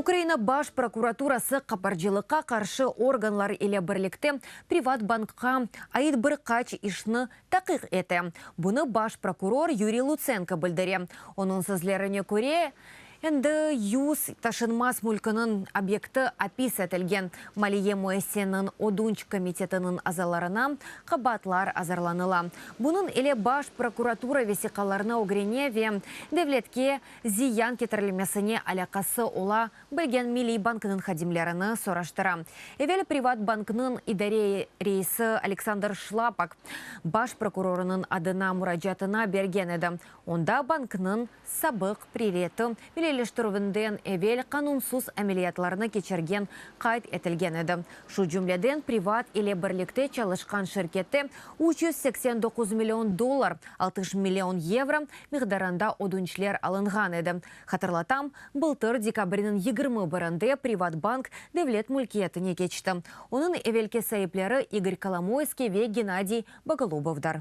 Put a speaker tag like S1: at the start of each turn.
S1: Ukraina Baş prokuraturası qaparcılıqqa qarşı organlar ile birlikte Privatbankqa ait bir qaç işni taqiq ete. Bunı baş prokuror Yuriy Lutsenko bildire. Onıñ sözlerine köre, Endi 100 taşınmaz mülkiniñ obyekti apis etilgen maliye müessiseniñ ödünç komitetiniñ azalarına qabaatlar azırlanıla. Bunıñ ile Baş prokuratura vesiqalarnı ögrene ve devletke ziyan ketirilmesine alâqası ola bilgen Milliy banknıñ hadimlerini soraştıra. Evel Privatbanknıñ idare reisi Aleksandr Şlapak baş prokurorınıñ adına muracaatına bergen edi, onda banknıñ sabıq prereti milliyleştirüvinden evel qanunsız ameliyatlarnı keçirgen qayd etilgen edi. Şu cümleden, Privat ile birlikte çalışqan şirkette 389 million dollar, 60 million yevro, miqdarında ödünçler alınğan edi. Hatırlatam, bıltır dekabrniñ 21-nde Privatbank devlet mülkiyetine keçti. Onıñ evelki saipleri İgor Kolomoyskiy ve Gennadiy Bogolubovdır.